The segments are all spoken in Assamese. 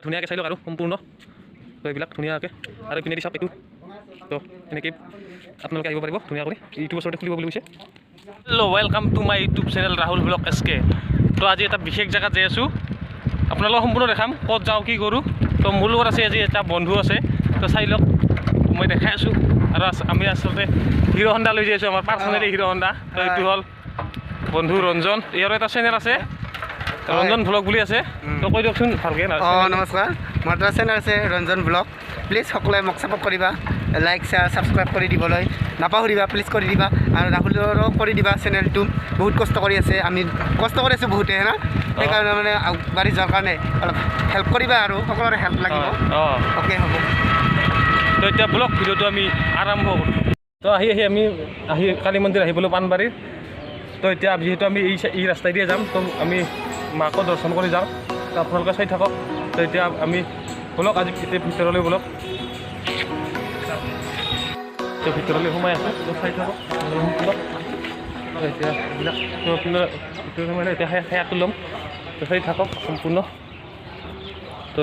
ধুনীয়াকৈ চাই লওক আৰু সম্পূৰ্ণ। তো এইবিলাক ধুনীয়াকৈ আৰু ইপিনেদি চাওক এইটো। তো এনেকৈ আপোনালোকে আহিব পাৰিব ধুনীয়া কৰি। এইটো বছৰতে খুলিব বুলি কৈছে। Hello, welcome to my YouTube channel Rahul Vlog SK. তো আজি এটা বিশেষ জেগাত যাই আছোঁ, আপোনালোকক সম্পূৰ্ণ দেখাম ক'ত যাওঁ, কি কৰোঁ। তো মোৰ লগত আছে আজি এটা বন্ধু আছে, তো চাই লওক, মই দেখাই আছোঁ। আৰু আমি আচলতে হিৰ' হণ্ডা লৈ যাই আছোঁ, আমাৰ পাৰ্চনেলি হিৰ' হণ্ডা। তো এইটো হ'ল বন্ধু ৰঞ্জন, ইয়াৰো এটা চেনেল আছে, ৰঞ্জন ভ্লগ বুলি আছে। তো কৈ দিয়কচোন ভালকৈ। অঁ, নমস্কাৰ, মোৰ এটা চেনেল আছে ৰঞ্জন ব্লগ। প্লিজ সকলোৱে মোক ছাপোৰ্ট কৰিবা, লাইক, শ্বেয়াৰ, ছাবস্ক্ৰাইব কৰি দিবলৈ নাপাহৰিবা, প্লিজ কৰি দিবা। আৰু ৰাহুলৰো কৰি দিবা চেনেলটো, বহুত কষ্ট কৰি আছে, আমি কষ্ট কৰি আছোঁ বহুতে না, সেইকাৰণে মানে আগবাঢ়ি যোৱাৰ কাৰণে অলপ হেল্প কৰিবা আৰু সকলোৰে হেল্প লাগিব। অ'কে, হ'ব। তো এতিয়া ব্লগ ভিডিঅ'টো আমি আৰম্ভ কৰোঁ। তো আহি আহি আমি আহি কালী মন্দিৰ আহি পালোঁ পাণবাৰীৰ। তো এতিয়া যিহেতু আমি এই ৰাস্তাই দিয়ে যাম, তো আমি মাকো দৰ্শন কৰি যাওঁ। তো আপোনালোকে চাই থাকক। তো এতিয়া আমি ব'লক, আজি এতিয়া ভিতৰলৈ ব'লক। তো ভিতৰলৈ সোমাই আছোঁ, তো চাই থাকক সম্পূৰ্ণ। তো এতিয়া এইবিলাক, তো আপোনাৰ ভিতৰলৈ সোমাই এতিয়া সেৱাটো ল'ম। তো চাই থাকক সম্পূৰ্ণ। তো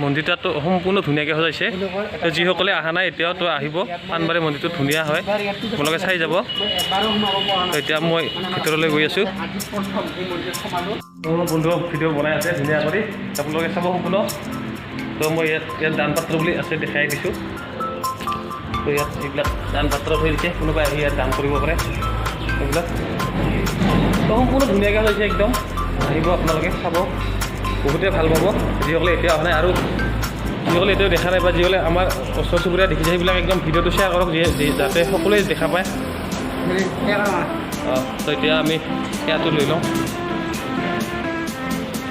মন্দিৰটো সম্পূৰ্ণ ধুনীয়াকৈ সজাইছে। তো যিসকলে অহা নাই এতিয়াও, তো আহিব, পাণবাৰী মন্দিৰটো ধুনীয়া হয়, আপোনালোকে চাই যাব। তো এতিয়া মই ভিতৰলৈ গৈ আছোঁ। তো বন্ধু ভিডিঅ' বনাই আছে ধুনীয়া কৰি, আপোনালোকে চাব সম্পূৰ্ণ। তো মই ইয়াত দান পাত্ৰ বুলি আছে, দেখাই দিছোঁ। তো ইয়াত এইবিলাক দান পাত্ৰ থৈ দিছে, কোনোবাই আহি ইয়াত দান কৰিব পাৰে এইবিলাক। তো সম্পূৰ্ণ ধুনীয়াকৈ হৈছে একদম, আহিব আপোনালোকে চাব, বহুতে ভাল পাব যিসকলে এতিয়া অহা নাই। আৰু যিসকলে এতিয়াও দেখা নাই বা যিসকলে আমাৰ ওচৰ চুবুৰীয়া দেখিছে, সেইবিলাক একদম ভিডিঅ'টো শ্বেয়াৰ কৰক, যাতে সকলোৱে দেখা পায়। অঁ, তো এতিয়া আমি সেৱাটো লৈ লওঁ,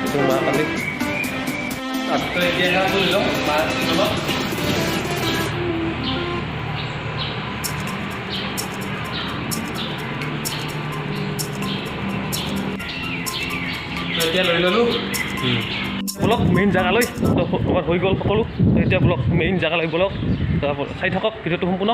এইটো মা কালী। তো এতিয়া সেৱাটো লৈ লওঁ মা লগত। তো এতিয়া লৈ ল'লোঁ, বলক মেইন জেগালৈ। তো আমাৰ হৈ গ'ল সকলো। তো এতিয়া বলক মেইন জেগালৈ বলক। তো চাই থাকক ভিডিঅ'টো সম্পূৰ্ণ।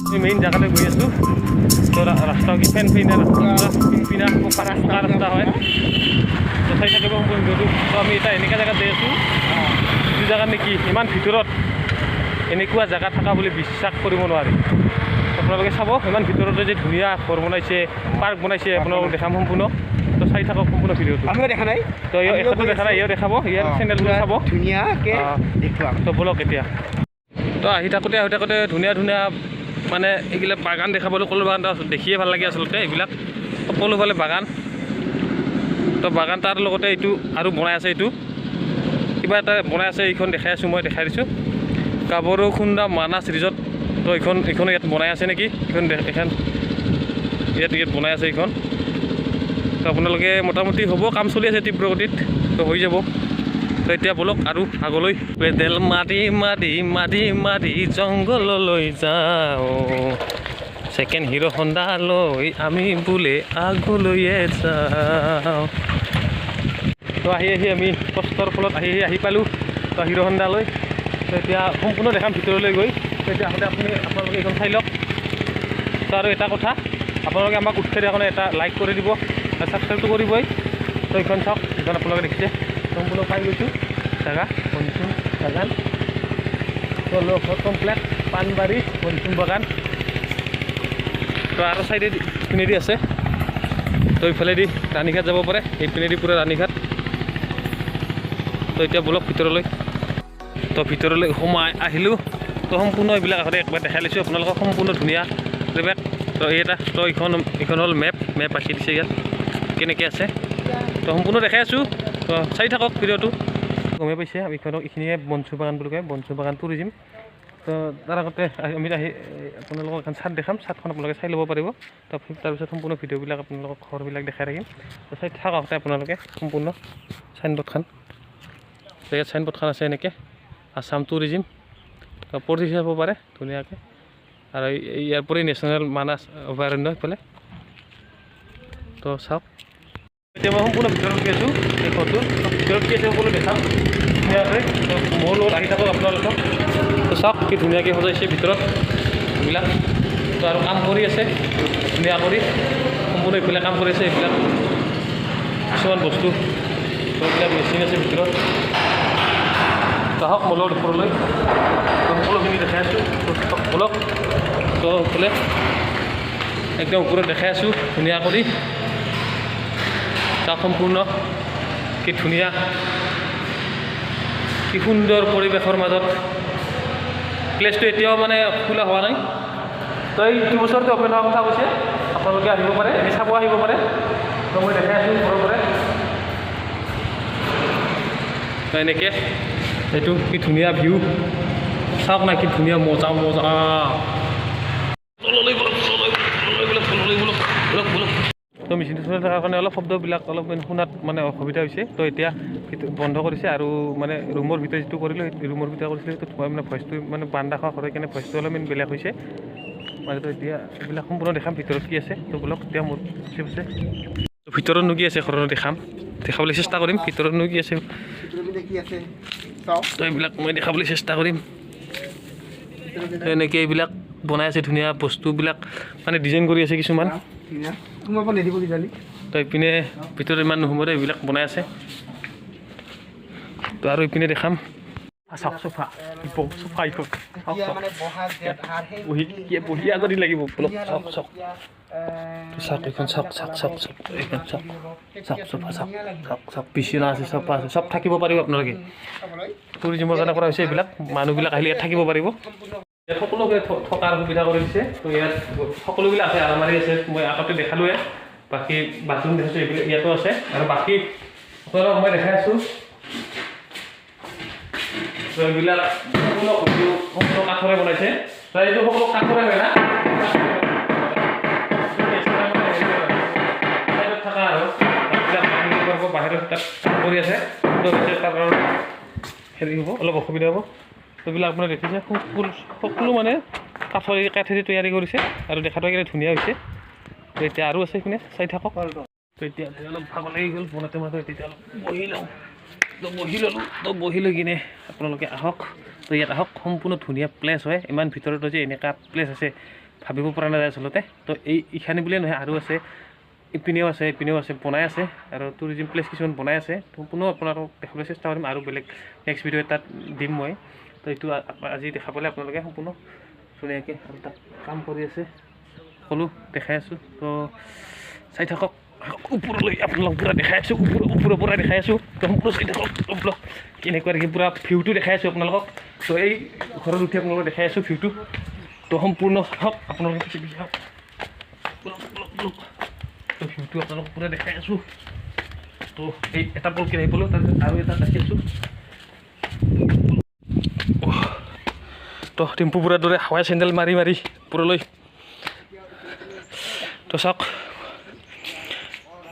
আমি মেইন জেগালৈ গৈ আছোঁ। তো ৰাস্তা কি ফেন ফিনা ৰাস্তা, ফিনফিনা পকা ৰাস্তা হয়। তো চাই থাকিব সম্পূৰ্ণ ভিডিঅ'টো। তো আমি এতিয়া এনেকুৱা জেগাত যাই আছোঁ, যিটো জেগাত নেকি ইমান ভিতৰত এনেকুৱা জেগা থকা বুলি বিশ্বাস কৰিব নোৱাৰি। আপোনালোকে চাব, ইমান ভিতৰতে যে ধুনীয়া ঘৰ বনাইছে, পাৰ্ক বনাইছে, আপোনালোকক দেখাম সম্পূৰ্ণ। তো চাই থাকক সম্পূৰ্ণ ভিডিঅ'টো। আমিও দেখা নাই। তো এখেতো দেখা নাই, ইয়াও দেখাব, ইয়াৰ চেনেলটো চাব। ধুনীয়াকৈ দেখুৱাম। তো ব'লক এতিয়া। তো আহি থাকোঁতে আহি থাকোঁতে ধুনীয়া ধুনীয়া মানে এইবিলাক বাগান দেখা পালোঁ, কলৰ বাগান দেখিয়ে ভাল লাগে আচলতে। এইবিলাক সকলোফালে বাগান। তো বাগান তাৰ লগতে এইটো আৰু বনাই আছে, এইটো কিবা এটা বনাই আছে, এইখন দেখাই আছোঁ, মই দেখাই দিছোঁ, গাভৰুখুন্দা মানাছ ৰিজৰ্ট। তো এইখন ইয়াত বনাই আছে নেকি, এইখন ইয়াত বনাই আছে এইখন। তো আপোনালোকে মোটামুটি হ'ব, কাম চলি আছে তীব্ৰ গতিত, তো হৈ যাব। তো এতিয়া ব'লক আৰু আগলৈ। পেডেল মাৰি মাৰি মাৰি মাৰি জংঘললৈ যাওঁ, ছেকেণ্ড হিৰ' হণ্ডা লৈ আমি বোলে আগলৈয়ে যাওঁ। তো আহি আহি আমি কষ্টৰ ফলত আহি আহি আহি পালোঁ তো হিৰ' হণ্ডা লৈ। তো এতিয়া সম্পূৰ্ণ দেখাম ভিতৰলৈ গৈ। তো এতিয়া আহোঁতে আপোনালোকে এইখন চাই লওক। তো আৰু এটা কথা, আপোনালোকে আমাক উৎসাহ দিয়াৰ কাৰণে এটা লাইক কৰি দিব আৰু ছাবস্ক্ৰাইবটো কৰিবই। তো এইখন চাওক, এইখন আপোনালোকে দেখিছে, সম্পূৰ্ণ পাই গৈছোঁ জেগা বনচুম বাগান। তো লঘৰ কমপ্লেক্স, পাণবাৰী বনচুম বাগান। তো আৰু চাইডে পিনেদি আছে, তো ইফালেদি ৰাণীঘাট যাব পাৰে, এইপিনেদি পূৰা ৰাণীঘাট। তো এতিয়া ব'লক ভিতৰলৈ। তো ভিতৰলৈ সোমাই আহিলোঁ। তো সম্পূৰ্ণ এইবিলাক আগতে একবাৰ দেখাই লৈছোঁ আপোনালোকক, সম্পূৰ্ণ ধুনীয়া পৰিৱেশ। তো এই এটা, তো এইখন হ'ল মেপ, মেপ আঁকি দিছে ইয়াত কেনেকৈ আছে, তো সম্পূৰ্ণ দেখাই আছোঁ। তো চাই থাকক ভিডিঅ'টো। গমেই পাইছে এইখিনিয়ে বনচু বাগান বুলি কয়, বনচু বাগান টুৰিজিম। তো তাৰ আগতে আমি আহি আপোনালোকক এখন চাৰ্ট দেখাম, চাৰ্টখন আপোনালোকে চাই ল'ব পাৰিব। তো তাৰপিছত সম্পূৰ্ণ ভিডিঅ'বিলাক আপোনালোকক ঘৰবিলাক দেখাই থাকিম। তো চাই থাকক আপোনালোকে সম্পূৰ্ণ চাইনবোৰ্ডখন। তো ইয়াত চাইনবোৰ্ডখন আছে এনেকৈ আছাম টুৰিজিম, তো পঢ়ি চাব পাৰে ধুনীয়াকৈ। আৰু ইয়াৰ পৰাই নেশ্যনেল মানাছ অভয়াৰণ্য সেইফালে। তো চাওক, এতিয়া মই সম্পূৰ্ণ ভিতৰত গৈ আছোঁ এই ঘৰটোৰ। ভিতৰত কি আছে সকলো দেখাম ধুনীয়াকৈ। তো মোৰ লগত আহি থাকক আপোনালোকক। তো চাওক কি ধুনীয়াকৈ সজাইছে ভিতৰত এইবিলাক। তো আৰু কাম কৰি আছে ধুনীয়া কৰি, সম্পূৰ্ণ এইফালে কাম কৰি আছে। এইবিলাক কিছুমান বস্তু, এইবিলাক মেচিন আছে ভিতৰত। তো আহক মোৰ লগত ওপৰলৈ, তো সকলোখিনি দেখাই আছোঁ। বলক, তো এইফালে একদম ওপৰত দেখাই আছোঁ ধুনীয়া কৰি। চাওক সম্পূৰ্ণ কি ধুনীয়া, কি সুন্দৰ পৰিৱেশৰ মাজত। প্লেচটো এতিয়াও মানে খোলা হোৱা নাই। তো এইটো বছৰতে অ'পেন হোৱা কথা কৈছে, আপোনালোকে আহিব পাৰে, এনেই চাব আহিব পাৰে। তো মই দেখাই আছোঁ ওপৰৰ পৰাই। তো এনেকৈ এইটো কি ধুনীয়া ভিউ, চাওক না কি ধুনীয়া, মজা মজা। তললৈ বলক, তললৈ বলক, তললৈ বলক, বলক বলক। তো মেচিনটো চলি থকাৰ কাৰণে অলপ শব্দবিলাক অলপ শুনাত মানে অসুবিধা হৈছে। তো এতিয়া বন্ধ কৰিছে আৰু মানে ৰুমৰ ভিতৰত যিটো কৰিলোঁ, ৰুমৰ ভিতৰত কৰিছিলোঁ সেইটো মানে ভইচটো মানে বান্ধা খোৱা কৰে কাৰণে ভইচটো অলপমান বেলেগ হৈছে মানে। তো এতিয়া এইবিলাক সম্পূৰ্ণ দেখাম ভিতৰত কি আছে। তো বলক এতিয়া মোৰ পিছে পিছে ভিতৰতনো কি আছে ঘৰত দেখাম, দেখাবলৈ চেষ্টা কৰিম ভিতৰতনো কি আছে। তো এইবিলাক মই দেখাবলৈ চেষ্টা কৰিম। এনেকৈ এইবিলাক বনাই আছে ধুনীয়া বস্তুবিলাক, মানে ডিজাইন কৰি আছে কিছুমান। তো ইপিনে ভিতৰত ইমান নোসোমোতে এইবিলাক বনাই আছে। তো আৰু ইপিনে দেখাম। চাওক চোফা, চোফা এইখন বহি বঢ়িয়া কৰি লাগিব। বলক চাওক চাওক, চাওক এইখন, চাওক চাওক চাওক চাওক এইখন, চাওক চাওক চোফা, চাওক চাওক চাওক, বিচনা আছে, চোফা আছে, চব থাকিব পাৰিব আপোনালোকে। টুৰিজিমৰ কাৰণে কৰা হৈছে এইবিলাক, মানুহবিলাক আহিলে ইয়াত থাকিব পাৰিব। ইয়াত সকলোকে থকাৰ সুবিধা কৰি দিছে। তো ইয়াত সকলোবিলাক আছে, আলমাৰি আছে, মই আগতে দেখালোৱে। বাকী বাথৰুম দেখাইছোঁ, এইবিলাক ইয়াতো আছে। আৰু বাকী আপোনালোকক মই দেখাই আছোঁ। তো এইবিলাক সম্পূৰ্ণ কাঠৰে বনাইছে। তো এইটো সকলো কাঠৰে হয় না, চাইডত থকা আৰু বাহিৰত তাত কাম কৰি আছে। তাৰ কাৰণে হেৰি হ'ব, অলপ অসুবিধা হ'ব। এইবিলাক আপোনাৰ দেখিছে সকলো মানে কাঠেৰে তৈয়াৰী কৰিছে আৰু দেখাটো একেবাৰে ধুনীয়া হৈছে। তো এতিয়া আৰু আছে সেইপিনে, চাই থাকক। তো এতিয়া অলপ ভাগৰ লাগি গ'ল বনাওঁতে বনাওঁতে, তেতিয়া অলপ বহি লওঁ। তো বহি ল'লোঁ। তো বহি লৈ কিনে আপোনালোকে আহক, তো ইয়াত আহক, সম্পূৰ্ণ ধুনীয়া প্লেচ হয়। ইমান ভিতৰতো যে এনেকুৱা প্লেচ আছে ভাবিব পৰা নাযায় আচলতে। তো এই এইখানে বুলিয়ে নহয়, আৰু আছে, ইপিনেও আছে, ইপিনেও আছে, বনাই আছে আৰু টুৰিজিম প্লেচ কিছুমান বনাই আছে। সম্পূৰ্ণ আপোনালোকক দেখাবলৈ চেষ্টা কৰিম আৰু বেলেগ নেক্সট ভিডিঅ' এটাত দিম মই। তো এইটো আজি দেখা পালে আপোনালোকে সম্পূৰ্ণ ধুনীয়াকৈ আৰু তাত কাম কৰি আছে, সকলো দেখাই আছোঁ। তো চাই থাকক, ওপৰলৈ আপোনালোক পূৰা দেখাই আছোঁ, ওপৰৰ পৰা দেখাই আছোঁ। তো সম্পূৰ্ণ চাই থাকক, ব্লগ কেনেকুৱা দেখি পূৰা ভিউটো দেখাই আছোঁ আপোনালোকক। তো এই ঘৰত উঠি আপোনালোকক দেখাই আছোঁ ভিউটো। তো সম্পূৰ্ণ চাওক আপোনালোকে, পিছে পিছে চাওক, তো ভিউটো আপোনালোকক পূৰা দেখাই আছোঁ। তো এই এটা পলকি আহি পালোঁ, তাৰপিছত আৰু এটা দেখি আছোঁ। তো টিম্পু বুঢ়াৰ দৰে হাৱাই চেণ্ডেল মাৰি মাৰি ওপৰলৈ। তো চাওক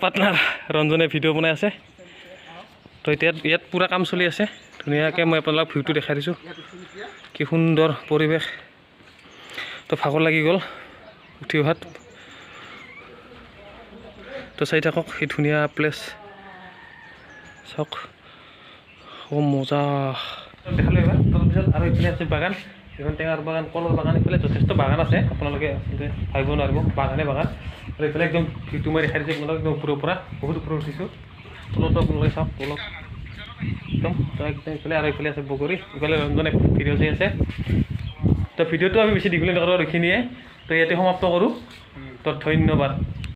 পাৰ্টনাৰ ৰঞ্জনে ভিডিঅ' বনাই আছে। তো এতিয়া ইয়াত পূৰা কাম চলি আছে ধুনীয়াকৈ। মই আপোনালোকক ভিউটো দেখাই দিছোঁ, কি সুন্দৰ পৰিৱেশ। তো ভাগৰ লাগি গ'ল উঠি অহাত। তো চাই থাকক সেই ধুনীয়া প্লেচ, চাওক অ' মজা দেখালোঁ এবাৰ। তাৰপিছত আৰু এইফালে আছে বাগান, এইখন টেঙাৰ বাগান, কলৰ বাগান, এইফালে যথেষ্ট বাগান আছে, আপোনালোকে আচলতে ভাবিব নোৱাৰিব, বাগানে বাগান। আৰু এইফালে একদম ভিউটো মই দেখাই দিছোঁ আপোনালোক, একদম ওপৰৰ পৰা, বহুত ওপৰত উঠিছোঁ। তলতো আপোনালোকে চাওক, তলত একদম একদম এইফালে। আৰু এইফালে আছে বগৰী, ইফালে ৰঞ্জনে ভিডিঅ' চাই আছে। তো ভিডিঅ'টো আমি বেছি দীঘলীয়া নকৰোঁ আৰু এইখিনিয়ে তো ইয়াতে সমাপ্ত কৰোঁ। তো ধন্যবাদ।